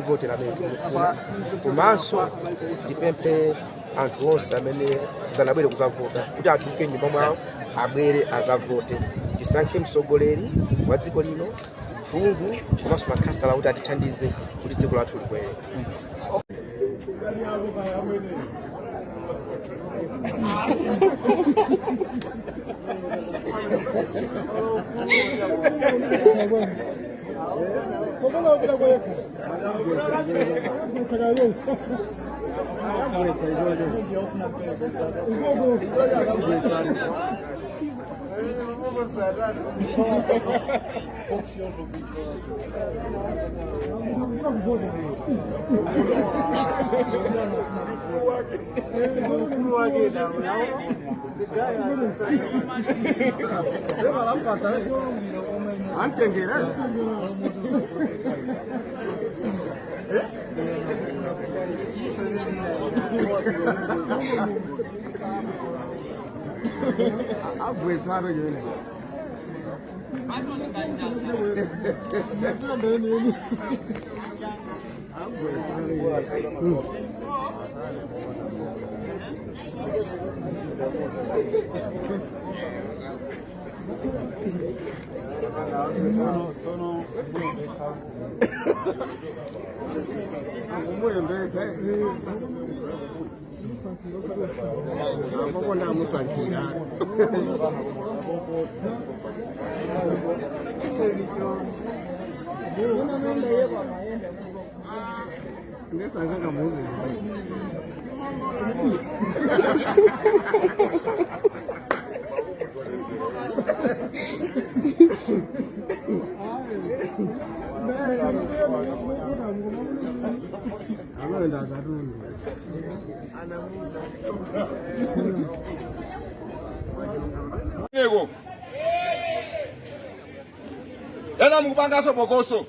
Wovotera amene tikufuna. Komanso tipemphe anthu onse amene sanabwere kuzavota kuti atuluke nyumba mwawo, abwere azavote. Tisankhe mtsogoleri wa dziko lino, phungu komanso makhansala kuti atithandize kuti dziko lathu likwere. Nego. Ena mukupangaso bokoso.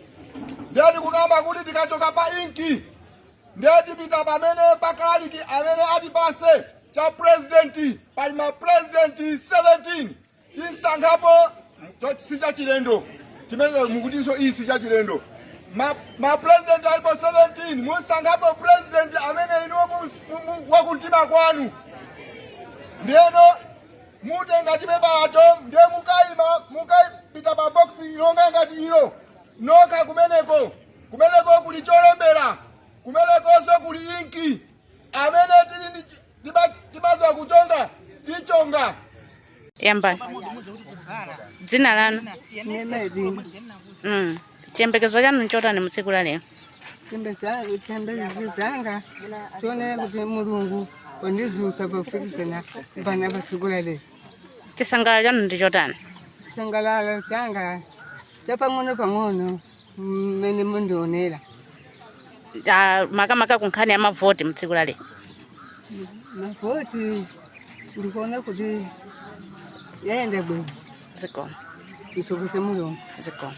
Ndiye tikukamba kuti tikachoka pa inki, ndiye tipita pamene pakaliki amene atipase cha president. Pali ma president 17, tisankhapo. Si cha chilendo chimene mukutinso iyi si cha chilendo. Ma president alipo 17, musankhapo president amene inuwo wakumtima kwanu. Ndiyeno mutenga chipepalacho, ndiye mukayima, mukapita pa box ilonga ngati ilo nokha. Kumeneko kuli cholembera, kumenekonso kuli inki. Amene tili ndi timaziwa kuchonga, tichonga. Yambani. Dzina lanu? Nemedi. Chiyembekezo chanu nchotani mutsiku la lero? Chiyembekezo changa chionera kuti Mulungu wandizusa pakufikizana pana patsiku la lero. Chisangalalo chanu ndi chotani? Chisangalalo changa chapang'ono pang'ono mmene mundionera. Ah, makamaka ku nkhani ya mavoti mtsiku la lero. Mavoti ndikuona kuti yayenda bwino. Zikomo. Tithokoze Mulungu. Zikomo.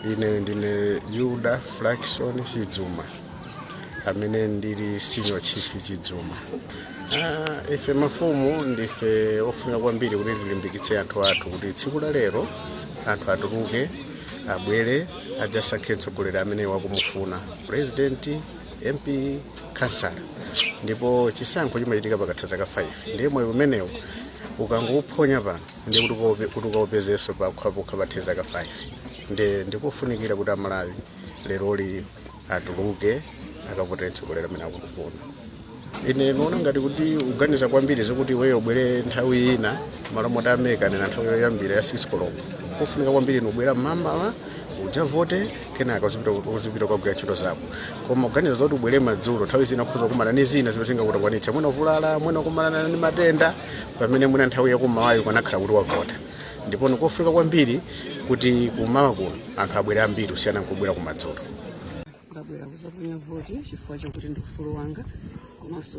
Ine ndine Yuda Flakson Chidzuma, amene ndili Senior Chief Chidzuma. Ife mafumu ndife ofunika kwambiri kuti tilimbikitse anthu athu kuti tsiku la lero anthu atuluke, abwere adzasankhe mtsogoleri amene wakumufuna, president, MP, kansala. Ndipo chisankho chimachitika pakatha zaka 5, ndiye moyo umenewu ukangophonya pano, ndiye kuti ukaupezenso pakhapokha pathe zaka 5. Ndiye ndikofunikira kuti Amalawi leroli atuluke akavotere mtsogoleri amene akumufuna. Ine ndiona ngati kuti uganiza kwambiri zakuti iweyo ubwere nthawi ina malo moti ameka nena nthawi yoyambira ya 6 koloko. Kofunika kwambiri ni ubwera mmamawa udzavote, kenaka uzipita kukagwira ntchito zako. Koma kuganiza zoti ubwere madzulo, nthawi zina ukhoza kukumana ndi zina zimene zingakutangwanitsa, mwina uvulala, mwina kukumana ndi matenda, pamene mwina nthawi yakummawayo ukanakhala kuti wavota. Ndipo nikofunika kwambiri kuti kummawa kuno anthu abwere ambiri kusiyana nkubwera kumadzulo. Ndabwera kuzaponya voti chifukwa chakuti ndi ufulu wanga, komanso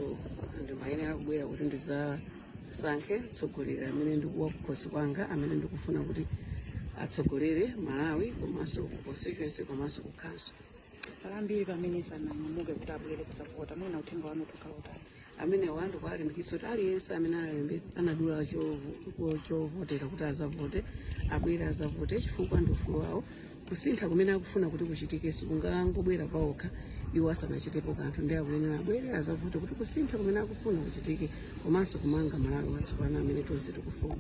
ndimayenera kubwera kuti ndizasankhe mtsogoleri amene ndikuwa kukhosi kwanga, amene ndikufuna kuti atsogolere Malawi, komanso ku constituency, komanso ku council. Pali ambiri pamene sananyamuke kuti abwere kuzavota, mwina uthenga wanu utakhala utani? Amene wandu kuwalimbikitsa kuti aliyense amene anadula chovotera kuti azavote, abwere azavote, chifukwa ndi ufulu wawo. Kusintha kumene akufuna kuti kuchitike sikungangobwera paokha iwo asanachitepo kanthu, ndi akuyenera abwere azavote kuti kusintha kumene akufuna kuchitike komanso kumanga Malawi watsopano amene tonse tikufuna.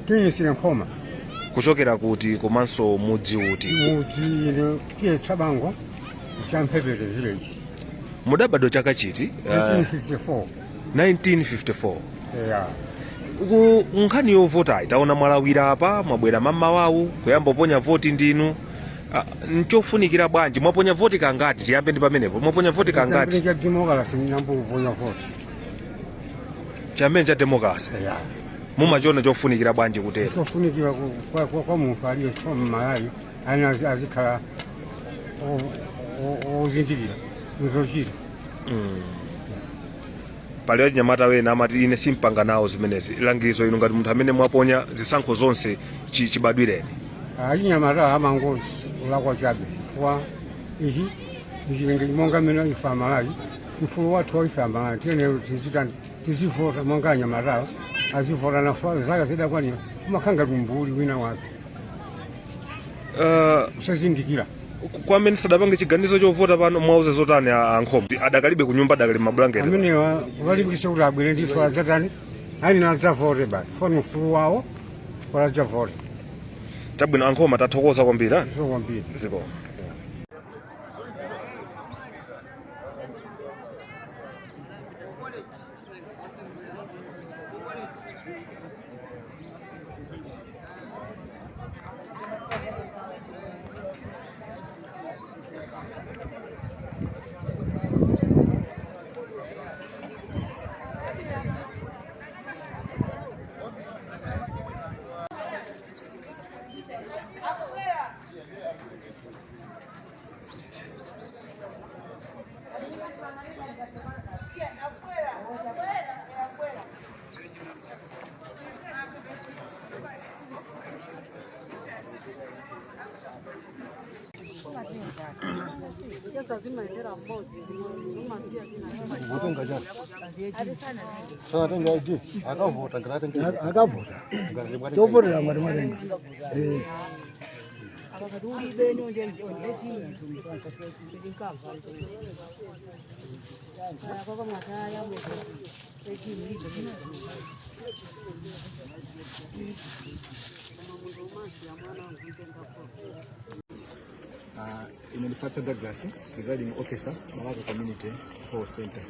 Tinyisire Nkhoma. Kuchokera kuti komanso mudzi uti? Mudzi ine T/A Tsabango, Champhepete village. Mudabadwa chaka chiti? 1954. 1954? Yeah. Ku nkhani yovotayi, taona mwalawira apa, mwabwera mammawawu kuyamba kuponya voti ndinu. Ah, nchofunikira bwanji? Mwaponya voti kangati? Tiyambe ndi pamenepo, mwaponya voti kangati? Cha democracy ndinayamba kuponya voti. Chamene cha democracy? Yeah. Mumachiona chofunikira bwanji kutero? Chofunikira kwa munthu aliyense wa Mmalawi ani azikhala ozindikira nzochita. Pali achinyamata wena amati ine simpanga nawo zimenezi. Langizo inu ngati munthu amene mwaponya zisankho zonse chibadwireni. Achinyamata amangolakwa chabe, chifukwa ichi ndichilenge monga mmene ife Amalawi, ufulu wathu wa ife Amalawi tiyenera tizitani, tizivota monga anyamatawo azivota nafa zaka zidakwanira, umakhala ngati umbuli wina wake kusazindikira. Kwa amene sadapange chiganizo chovota pano, mwauze zotani a Nkhoma? Adakalibe kunyumba, adakali mabulangeti. Amenewa walimbikitsa kuti abwere ndithu, adzatani, ani adzavote basi, foni ufulu wawo kuti adzavote. Chabwino a Nkhoma, tathokoza kwambiri, ah. Zikomo kwambiri. Zikomo. Akavota chovotera ngati mwatenga. Ine ndi Fatsa Douglas, presiding officer, Balaka Community Hall Center.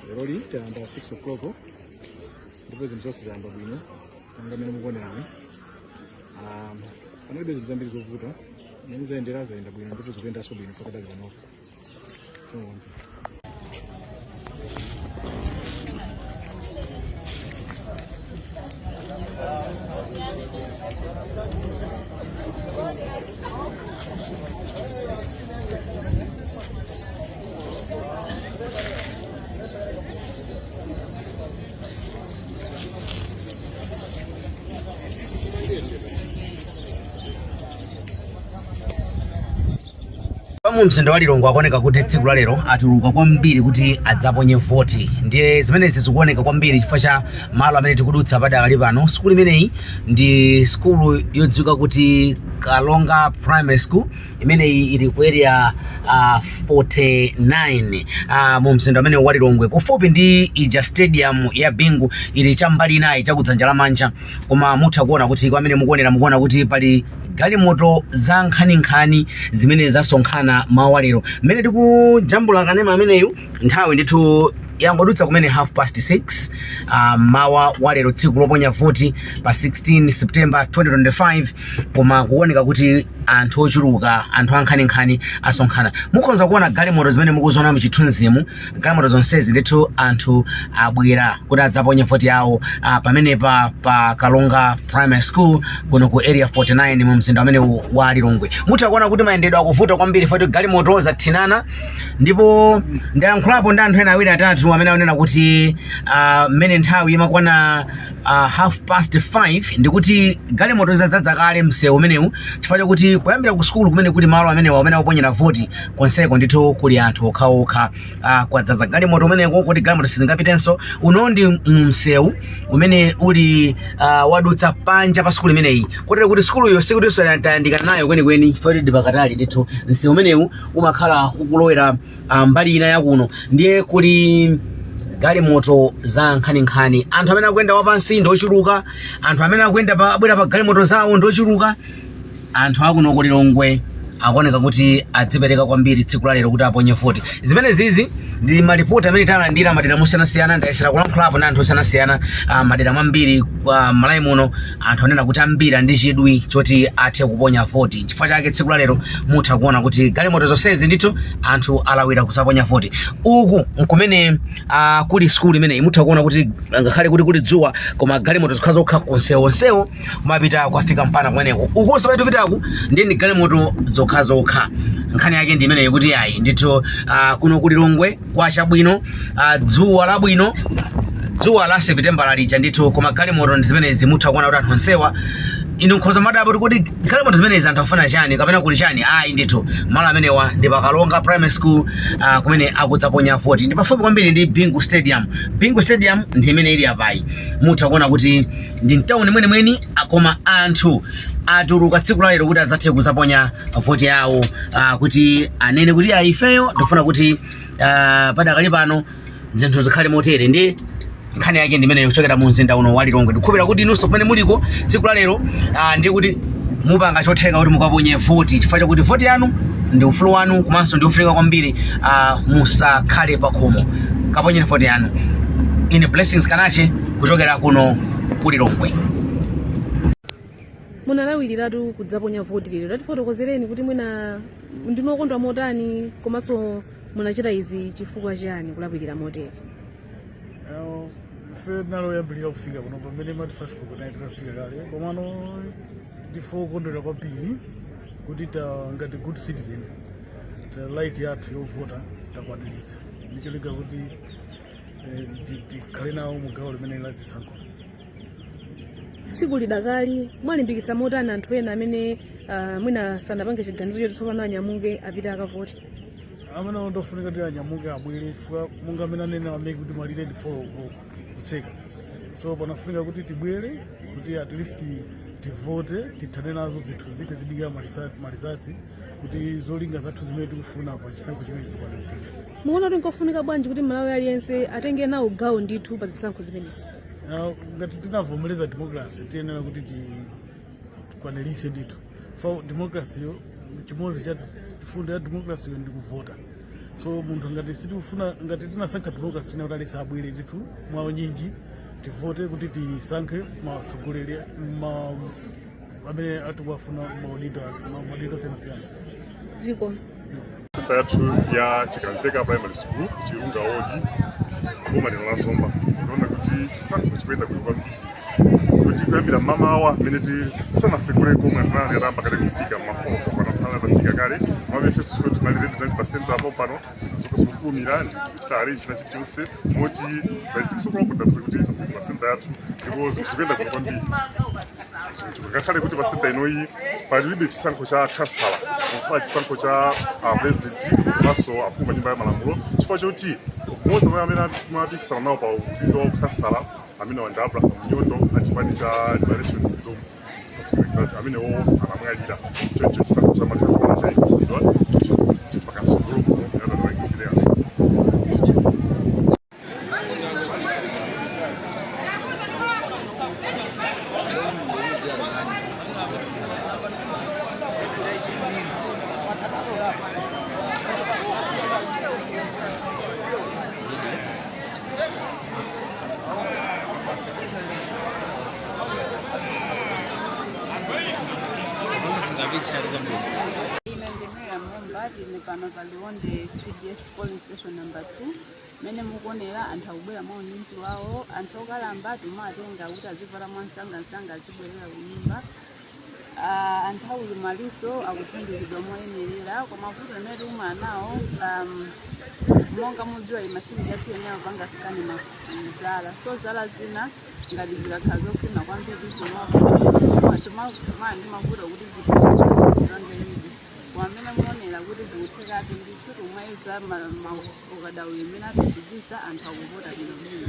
Leroli tayamba 6 o'clock ndipo zinthu zonse zayamba bwino monga mmene mukuonerani. Panalibe zinthu zambiri zovuta, mmene zayendera zayenda bwino ndipo zikuyendanso bwino pakadali panopo. So, Mu mzinda wa Lilongwe akuoneka kuti tsiku la lero atuluka kwambiri kuti adzaponye voti, ndiye zimenezi zikuoneka kwambiri chifukwa cha malo amene tikudutsa padakali pano. Sukulu imeneyi ndi sukulu yodziwika kuti Kalonga Primary School. Imeneyi ili ku area 49 mu mzinda umene wa Lilongwe, kufupi ndi ija stadium ya Bingu, ili chambali inayi chakudzanja lamanja. Koma mutha kuona kuti kwa amene mukuonera, mukuona kuti pali galimoto za nkhaninkhani zimene zasonkhana mawa lero. Mmene tikujambula kanema ameneyu, nthawi ndithu yangodutsa kumene half past 6 mawa wa lero, tsiku loponya voti pa 16 September 2025. Koma kuoneka kuti anthu ochuluka, anthu ankhaninkhani asonkhana. Mukhoza kuona galimoto zimene mukuziona muchithunzimu, galimoto zonsezi ndithu anthu abwera kuti adzaponye voti yawo pamenepa pa Kalonga Primary School kuno ku area 49 mu mzinda umene wa Lilongwe. Mutha kuona kuti mayendedwe akuvuta kwambiri poti galimoto zathinana. Ndipo ndayankhulapo ndi anthu ena awiri atatu amene akunena kuti mmene nthawi imakwana half past 5 ndikuti galimoto zadzadza kale msewu umenewu chifukwa chakuti kuyambira ku sukulu kumene kuli malo amenewa amene akuponyera voti, konseko ndithu kuli anthu okhaokha. Kwadzaza galimoto umeneko kuti galimoto sizingapitenso. Uno ndi msewu umene uli wadutsa panja pa sukulu imeneyi, kotero kuti sukuluyo sikutinso tayandikana nayo kwenikweni chifukwa ndi pakatali ndithu. Msewu umenewu umakhala ukulowera mbali ina yakuno, ndiye kuli galimoto za nkhaninkhani. Anthu amene akuyenda wapansi ndi ochuluka, anthu amene akuyenda abwera pa galimoto zawo ndi ochuluka. Anthu akuno ku Lilongwe akuoneka kuti adzipereka kwambiri tsiku la lero kuti aponye voti. Zimene zizi ndi malipoti amene talandira madera mosiyanasiyana. Ndayesera kulankhulapo ndi anthu osiyanasiyana madera mwambiri Malawi muno. Anthu anena kuti ambiri ndi chidwi choti athe kuponya voti. Chifukwa chake tsiku la lero mutha kuona kuti galimoto zonsezi ndithu anthu alawira kuzaponya voti. Uku nkumene kuli sukulu imeneyi. Mutha kuona kuti ngakhale kuti kuli dzuwa, koma galimoto zokhazokha konsewo kumapita kwafika mpana kumeneko. Ukunso pamene tupitaku ndi ndi galimoto zokhazokha. Nkhani yake ndi imeneyi kuti ayi ndithu, kuno ku Lilongwe kwacha bwino, dzuwa labwino, dzuwa la Sepitembala lija ndithu, koma galimoto ndi zimenezi. Mutha kuona kuti anthu onsewa, inu nkhoza madabwa kuti galimoto zimenezi anthu afuna chani kapena kuli chani. Ayi ndithu, malo amenewa ndi pakalonga Primary School, kumene akudzaponya voti. Ndi pafupi kwambiri ndi Bingu Stadium. Bingu Stadium ndi imene ili apayi. Mutha kuona kuti ndi mtawuni mwenimweni, koma anthu atuluka tsiku la lero kuti adzathe kudzaponya voti yawo, kuti anene kuti ayi, ifeyo tikufuna kuti padakali pano zinthu zikhale motere. Ndi nkhani yake ndi imeneyo kuchokera mu mzinda uno wa Lilongwe. Ndikukhulupirira kuti inunso kumene muliko tsiku la lero, ndi kuti mupanga chotheka kuti mukaponye voti, chifukwa chakuti voti yanu ndi ufulu wanu komanso ndi ofunika kwambiri. Musakhale pakhomo, kaponyeni voti yanu. Ine Blessings Kanache kuchokera kuno ku Lilongwe. Munalawiriratu kudzaponya voti lero. Tatifotokozereni kuti mwina ndinu okondwa motani, komanso munachita izi chifukwa chani, kulawirira motere? Ife tinali oyambirira kufika kuno pamene mati 5 koloko titafika kale, komano ndife okondwera kwambiri kuti ta ngati good citizen ta right yathu yovota takwaniritsa, ndicholinga kuti tikhale nawo mu gawo limene la zisankho. Tsiku lidakali, mwalimbikitsa motani anthu ena amene mwina sanapange chiganizo choti tsopano anyamuke apite akavote? Amene ndofunika kuti anyamuke abwere, chifukwa monga amene anena a MEC kuti malire ndi 4 o'clock kutseka, so panafunika kuti tibwere kuti at least tivote, tithane nazo zinthu zite zidikira ma results kuti zolinga zathu zimene tikufuna pa chisankho chimene zikwaniritsidwe. Mukuona kuti nkofunika bwanji kuti Malawi aliyense atenge nawo gawo ndithu pa zisankho zimenezi? Ngati tinavomereza democracy, tiyenera kuti tikwaniritse ndithu fa democracy yo. Chimodzi cha fundo ya democracy yo ndi kuvota. So munthu ngati sitikufuna, ngati tinasankha democracy, tiyenera kuti aliyense abwere ndithu mwaunyinji tivote kuti tisankhe matsogoleri amene atikuwafuna maudindo osiyanasiyana. Ziko. Senta yathu ya Chikamveka Primary School, Chilunga Ward, boma lino la Zomba, ndikuona kuti chisankho chikuyenda bwino kwambiri, kuti kuyambira mmamawa mmene tisanatsekule komwe anthu anali atayamba kale kufika mma 4 pano, anthu anali atafika kale. Komabe ifenso chifukwa tinali ready, tinali pa center apo pano zonse zikufulumira ndi kuchita arrange china chilichonse, moti by 6 o'clock ndapeza kuti tatsekula center yathu ndipo zinthu zikuyenda bwino kwambiri, ngakhale kuti pa senta inoyi palibe chisankho cha kansala, kukhala chisankho cha president komanso aphungu a nyumba ya malamulo, chifukwa choti mmodzi mwa amene amapikisana nawo pa udindo wa kansala amene ndi Abraham Nyondo a chipani cha Liberation Freedom Party, amenewo anamwalira. Choncho chisankho cha makansala chayimitsidwa mpaka mtsogolo muno atatulangizire amene. Ine ndi Miriam Mumba, ndine pano pa Liwonde CDS polling station number 2. Mmene mukuonera, anthu akubwera mwa unyinji wawo. Anthu okalamba timawatenga kuti azivota mwansangansanga, azibwerera kunyumba. Anthu aulumalinso akuthandizidwa moyenerera, koma vuto limene tikumana nawo, monga mudziwa, machine yathu yenera kupanga scan zala, so zala zina ngati zikakhala zokhwima kwambiri, timakhala ndi mavuto kuti zilondere. Kuti zikuthekabe ndithu, tikumaliza ukadaulo imene atiphunzitsa, anthu akuvota bwinobwino.